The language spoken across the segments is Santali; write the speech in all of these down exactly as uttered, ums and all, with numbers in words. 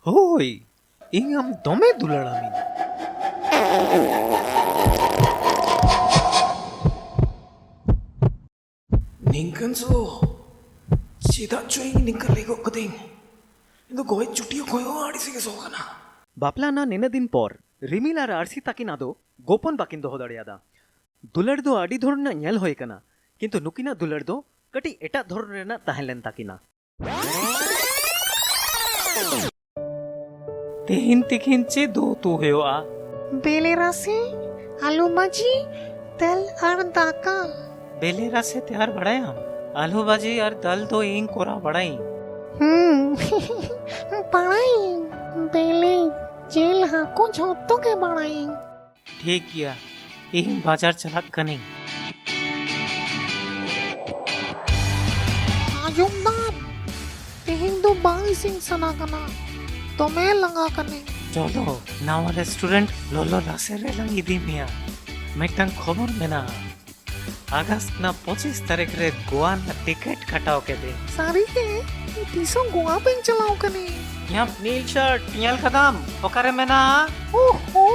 ᱦᱳᱭ, ᱤᱧ ᱟᱢ ᱫᱚᱢᱮ ᱫᱩᱞᱟᱹᱲᱟᱢᱤᱧ᱾ ᱱᱤᱝᱠᱟᱹᱱ ᱥᱚ, ᱪᱮᱫᱟᱜ ᱪᱚ ᱤᱧ ᱱᱤᱝᱠᱟᱹ ᱞᱟᱹᱭ ᱜᱚᱫ ᱠᱟᱹᱫᱟᱹᱧ᱾ ᱤᱧ ᱫᱚ ᱜᱚᱡ ᱪᱩᱴᱤᱭᱟᱹ ᱠᱷᱚᱡ ᱦᱚᱸ ᱟᱹᱲᱤᱥ ᱜᱮ ᱥᱚ ᱠᱟᱱᱟ᱾ ᱵᱟᱯᱞᱟ ᱨᱮᱱᱟᱜ ᱱᱤᱱᱟᱹᱜ ᱫᱤᱱ ᱯᱚᱨ ᱨᱤᱢᱤᱞ ᱟᱨ ᱟᱨᱥᱤ ᱛᱟᱹᱠᱤᱱ ᱟᱫᱚ ᱜᱳᱯᱚᱱ ᱵᱟᱹᱠᱤᱱ ᱫᱚᱦᱚ ᱫᱟᱲᱮᱭᱟᱫᱟ᱾ ᱫᱩᱞᱟᱹᱲ ᱫᱚ ᱟᱹᱰᱤ ᱫᱷᱚᱨᱚᱱ ᱨᱮᱱᱟᱜ ᱧᱮᱞ ᱦᱩᱭ ᱟᱠᱟᱱᱟ, ᱠᱤᱱᱛᱩ ᱱᱩᱠᱤᱱᱟᱜ ᱫᱩᱞᱟᱹᱲ ᱫᱚ ᱠᱟᱹᱴᱤᱡ ᱮᱴᱟᱜ ᱫᱷᱚᱨᱚᱱ ᱨᱮᱱᱟᱜ ᱛᱟᱦᱮᱸ ᱞᱮᱱ ᱛᱟᱹᱠᱤᱱᱟ᱾ ᱛᱮᱦᱮᱧ ᱛᱤᱠᱤᱱ ᱪᱮᱫ ᱫᱚ ᱩᱛᱩ ᱦᱩᱭᱩᱜᱼᱟ? ᱵᱮᱞᱮ ᱨᱟᱥᱮ, ᱟᱹᱞᱩ ᱵᱷᱟᱹᱡᱤ, ᱫᱟᱹᱞ ᱟᱨ ᱫᱟᱠᱟ᱾ ᱵᱮᱞᱮ ᱨᱟᱥᱮ ᱛᱮᱭᱟᱨ ᱵᱟᱲᱟᱭᱟᱢ? ᱟᱹᱞᱩ ᱵᱷᱟᱹᱡᱤ ᱟᱨ ᱫᱟᱹᱞ ᱫᱚ ᱤᱧ ᱠᱚᱨᱟᱣ ᱵᱟᱲᱟᱭᱟᱹᱧ᱾ ᱦᱩᱸ, ᱵᱟᱲᱟᱭᱟᱹᱧ᱾ ᱵᱮᱞᱮ, ᱡᱤᱞ, ᱦᱟᱹᱠᱩ ᱡᱷᱚᱛᱚ ᱜᱮ ᱵᱟᱲᱟᱭᱟᱹᱧ᱾ ᱴᱷᱤᱠ ᱜᱮᱭᱟ, ᱤᱧ ᱵᱟᱡᱟᱨ ᱪᱟᱞᱟᱜ ᱠᱟᱹᱱᱟᱹᱧ᱾ ᱟᱸᱡᱚᱢ ᱫᱟᱢ? ᱛᱮᱦᱮᱧ ᱫᱚ ᱵᱟᱝ ᱤᱥᱤᱱ ᱥᱟᱱᱟ ᱠᱟᱱᱟ, ᱫᱚᱢᱮ ᱞᱟᱸᱜᱟ ᱠᱟᱹᱱᱟᱹᱧ᱾ ᱪᱚᱞᱚ, ᱱᱟᱣᱟ ᱨᱮᱥᱴᱩᱨᱮᱱᱴ ᱞᱚᱞᱚ ᱨᱟᱥᱮ ᱨᱮ ᱞᱟᱝ ᱤᱫᱤ ᱢᱮᱭᱟ᱾ ᱢᱤᱫᱴᱟᱝ ᱠᱷᱚᱵᱚᱨ ᱢᱮᱱᱟᱜᱼᱟ, ᱟᱜᱚᱥᱴ ᱨᱮᱱᱟᱜ ᱯᱚᱸᱪᱤᱥ ᱛᱟᱹᱨᱤᱠᱷ ᱨᱮ ᱜᱳᱣᱟ ᱨᱮᱱᱟᱜ ᱴᱤᱠᱤᱴ ᱠᱟᱴᱟᱣ ᱠᱮᱫᱟᱹᱧ᱾ ᱥᱟᱹᱨᱤ ᱜᱮ? ᱛᱤᱥ ᱦᱚᱸ ᱜᱳᱣᱟ ᱵᱟᱹᱧ ᱪᱟᱞᱟᱣ ᱠᱟᱹᱱᱟᱹᱧ᱾ ᱤᱧᱟᱹᱜ ᱱᱤᱞ ᱥᱟᱨᱴ ᱧᱮᱞ ᱠᱟᱫᱟᱢ? ᱚᱠᱟᱨᱮ ᱢᱮᱱᱟᱜᱼᱟ? ᱳᱦᱳ,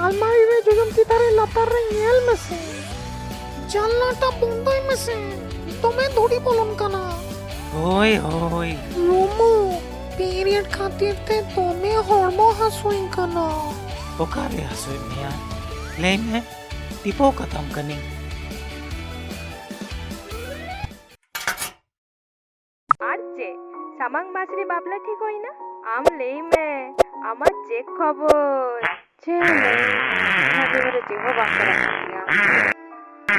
ᱟᱞᱢᱟᱨᱤ ᱨᱮ ᱡᱚᱡᱚᱢ ᱛᱤ ᱫᱷᱟᱨᱮ ᱞᱟᱛᱟᱨ ᱨᱮ ᱧᱮᱞ ᱢᱮᱥᱮ᱾ ᱡᱟᱱᱞᱟᱴᱟ ᱵᱚᱱᱫᱚᱭ ᱢᱮᱥᱮ, ᱫᱚᱢᱮ ᱫᱷᱩᱲᱤ ᱵᱚᱞᱚᱱ ᱠᱟᱱᱟ᱾ ᱦᱳᱭ, ᱦᱳᱭ᱾ ᱢᱳᱢᱳ, ᱯᱤᱨᱤᱭᱚᱰ ᱠᱷᱟᱹᱛᱤᱨ ᱛᱮ ᱫᱚᱢᱮ ᱦᱚᱲᱢᱚ ᱦᱟᱹᱥᱩᱧ ᱠᱟᱱᱟ᱾ ᱚᱠᱟᱨᱮ ᱦᱟᱹᱥᱩᱭᱮᱫ ᱢᱮᱭᱟ? ᱞᱟᱹᱭ ᱢᱮ, ᱴᱤᱯᱟᱹᱣ ᱠᱟᱛᱟᱢ ᱠᱟᱹᱱᱟᱹᱧ᱾ ᱟᱨ ᱪᱮᱫ? ᱥᱟᱢᱟᱝ ᱢᱟᱥ ᱨᱮ ᱵᱟᱯᱞᱟ ᱴᱷᱤᱠ ᱦᱩᱭᱱᱟ? ᱟᱢ ᱞᱟᱹᱭ ᱢᱮ, ᱟᱢᱟᱜ ᱪᱮᱫ ᱠᱷᱚᱵᱚᱨ? ᱪᱮᱫ ᱦᱚᱸ ᱵᱟᱝ᱾ ᱤᱧᱟᱹᱜ ᱡᱤᱵᱚᱱ ᱨᱮ ᱪᱮᱫ ᱦᱚᱸ ᱵᱟᱝ ᱪᱟᱞᱟᱜ ᱠᱟᱱ ᱛᱤᱧᱟᱹ᱾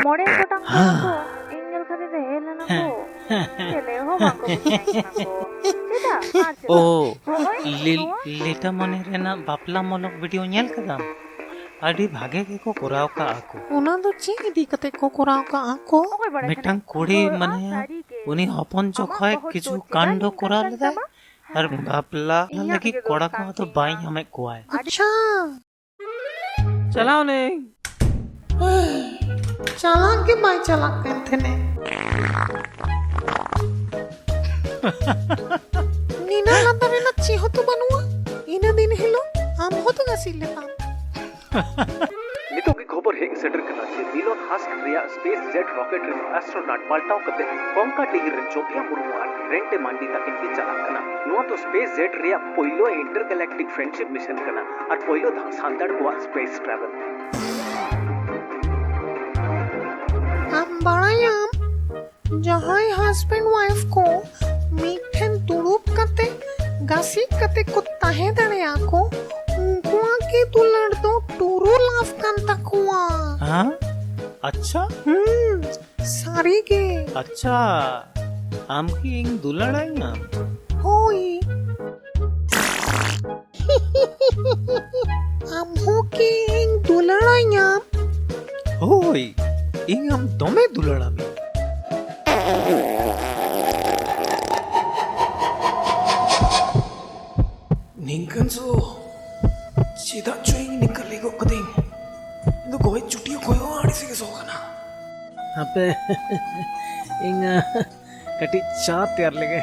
ᱢᱚᱬᱮ ᱜᱚᱴᱟᱝ ᱦᱚᱲ ᱠᱚ ᱤᱧ ᱧᱮᱞ ᱠᱟᱛᱮ ᱫᱚ ᱦᱮᱡ ᱞᱮᱱᱟ ᱠᱚ᱾ ᱪᱮᱞᱮ ᱦᱚᱸ ᱵᱟᱝ ᱠᱚ ᱵᱩᱡᱷᱟᱹᱣ ᱠᱟᱱᱟ ᱠᱚ᱾ ᱪᱮᱫᱟᱜ? ᱟᱨ ᱪᱮᱫᱟᱜ? ᱳ, ᱱᱚᱜᱼᱚᱭ ᱞᱤ-, ᱱᱚᱣᱟ᱾ ᱞᱤᱴᱟ ᱢᱚᱱᱤ ᱨᱮᱱᱟᱜ ᱵᱟᱯᱞᱟ ᱢᱩᱞᱩᱠ ᱵᱷᱤᱰᱤᱭᱳ ᱧᱮᱞ ᱠᱮᱫᱟᱢ? ᱟᱹᱰᱤ ᱵᱷᱟᱜᱮ ᱜᱮᱠᱚ ᱠᱚᱨᱟᱣ ᱠᱟᱜᱼᱟ ᱠᱚ᱾ ᱚᱱᱟ ᱫᱚ ᱪᱮᱫ ᱤᱫᱤ ᱠᱟᱛᱮ ᱠᱚ ᱠᱚᱨᱟᱣ ᱠᱟᱜᱼᱟ ᱠᱚ? ᱚᱠᱚᱭ ᱵᱟᱲᱟᱭ ᱠᱟᱱᱟ? ᱢᱤᱫᱴᱟᱝ ᱠᱩᱲᱤ ᱱᱚᱣᱟ ᱢᱮᱱᱟᱭᱟ, ᱥᱟᱹᱨᱤ ᱜᱮ᱾ ᱩᱱᱤ ᱦᱚᱯᱚᱱ ᱟᱢᱟᱜ ᱡᱚᱠᱷᱚᱡ ᱵᱚᱦᱚᱜ ᱠᱤᱪᱷᱩ ᱫᱚ ᱪᱮᱫᱟᱜ ᱠᱟᱱᱰᱚ ᱱᱤᱝᱠᱟᱹ ᱠᱚᱨᱟᱣ ᱠᱟᱱ ᱞᱮᱫᱟᱭ, ᱛᱟᱢᱟ? ᱟᱨ ᱵᱟᱯᱞᱟ ᱤᱧᱟᱹᱜ ᱞᱟᱹᱜᱤᱫ ᱜᱮ ᱠᱚᱲᱟ ᱫᱚᱥ ᱠᱟᱱ ᱠᱚᱦᱚᱸ ᱛᱚ ᱵᱟᱭ ᱛᱤᱧᱟ᱾ ᱧᱟᱢᱮᱫ ᱠᱚᱣᱟᱭ᱾ ᱟᱪᱪᱷᱟ᱾ ᱪᱟᱞᱟᱣ ᱱᱟᱹᱧ᱾ ᱪᱟᱞᱟᱜ ᱜᱮ ᱵᱟᱭ ᱪᱟᱞᱟᱜ ᱠᱟᱱ ᱛᱟᱦᱮᱱᱮ᱾ ᱩᱱᱤ ᱤᱱᱟᱹ ᱞᱟᱛᱟᱨ ᱨᱮᱱᱟᱜ ᱪᱮᱫ ᱦᱚᱸᱛᱚ ᱵᱟᱹᱱᱩᱜᱼᱟ᱾ ᱤᱱᱟᱹ ᱫᱤᱱ ᱦᱤᱞᱳᱜ ᱟᱢ ᱦᱚᱸᱛᱚ ᱜᱟᱥᱤ ᱞᱮᱛᱟᱢ᱾ ᱱᱤᱛᱚᱜ ᱜᱮ ᱠᱷᱚᱵᱚᱨ ᱦᱮᱡ ᱥᱮᱴᱮᱨ ᱠᱟᱱᱟ ᱡᱮ ᱢᱤᱞᱚᱱ ᱦᱟᱥᱠ ᱨᱮᱭᱟᱜ ᱥᱯᱮᱥ ᱡᱮᱴ ᱨᱚᱠᱮᱴ ᱨᱮᱱ ᱟᱥᱴᱨᱳᱱᱚᱴ ᱯᱟᱞᱴᱟᱣ ᱠᱟᱛᱮ ᱠᱚᱝᱠᱟ ᱰᱤᱦᱤ ᱨᱮᱱ ᱡᱳᱛᱤᱭᱟ ᱢᱩᱨᱢᱩ ᱟᱨ ᱨᱮᱱᱴᱮ ᱢᱟᱱᱰᱤ ᱛᱟᱹᱠᱤᱱ ᱠᱤᱱ ᱪᱟᱞᱟᱜ ᱠᱟᱱᱟ᱾ ᱱᱚᱣᱟ ᱫᱚ ᱥᱯᱮᱥ ᱡᱮᱴ ᱨᱮᱭᱟᱜ ᱯᱳᱭᱞᱳ ᱤᱱᱴᱟᱨᱜᱮᱞᱮᱠᱴᱤᱠ ᱯᱷᱨᱮᱱᱰᱥᱤᱯ ᱢᱤᱥᱚᱱ ᱠᱟᱱᱟ ᱟᱨ ᱯᱳᱭᱞᱳ ᱫᱷᱟᱣ ᱥᱟᱱᱛᱟᱲ ᱠᱚᱣᱟᱜ ᱥᱯᱮᱥ ᱴᱨᱟᱵᱷᱮᱞ᱾ ᱟᱢ ᱵᱟᱲᱟᱭᱟᱢ, ᱡᱟᱦᱟᱸᱭ ᱦᱟᱥᱵᱮᱱᱰ ᱣᱟᱭᱤᱯᱷ ᱠᱚ ᱢᱤᱫᱴᱷᱮᱱ ᱫᱩᱲᱩᱵ ᱠᱟᱛᱮ ᱜᱟᱥᱤ ᱠᱟᱛᱮ ᱠᱚ ᱛᱟᱦᱮᱸ ᱫᱟᱲᱮᱭᱟᱜᱼᱟ ᱠᱚ, ᱩᱱᱠᱩᱣᱟᱜ ᱜᱮ ᱫᱩᱞᱟᱹᱲ ᱫᱚ ᱴᱩᱨᱩ ᱞᱟᱵᱷ ᱠᱟᱱ ᱛᱟᱠᱚᱣᱟ᱾ ᱦᱮᱸ? ᱟᱪᱪᱷᱟ᱾ ᱦᱩᱸ, ᱥᱟᱹᱨᱤ ᱜᱮ᱾ ᱟᱪᱪᱷᱟ, ᱟᱢ ᱠᱤ ᱤᱧ ᱫᱩᱞᱟᱹᱲᱟᱹᱧᱟᱢ? ᱦᱳᱭ᱾ ᱟᱢ ᱦᱚᱸ ᱠᱤ ᱤᱧ ᱫᱩᱞᱟᱹᱲᱟᱹᱧᱟᱢ? ᱦᱳᱭ, ᱤᱧ ᱟᱢ ᱫᱚᱢᱮ ᱫᱩᱞᱟᱹᱲᱟᱢᱤᱧ᱾ ᱱᱤᱝᱠᱟᱹᱱ ᱥᱚ, ᱪᱮᱫᱟᱜ ᱪᱚ ᱤᱧ ᱱᱤᱝᱠᱟᱹ ᱞᱟᱹᱭ ᱜᱚᱫ ᱠᱟᱹᱫᱟᱹᱧ? ᱤᱧ ᱫᱚ ᱜᱚᱡ ᱪᱩᱴᱤ ᱠᱚᱭᱚᱜ ᱟᱹᱲᱤᱥ ᱜᱮ ᱥᱚ ᱠᱟᱱᱟ᱾ ᱦᱟᱯᱮ, ᱤᱧ, ᱟ, ᱠᱟᱹᱴᱤᱡ ᱪᱟ ᱛᱮᱭᱟᱨ ᱞᱮᱜᱮ᱾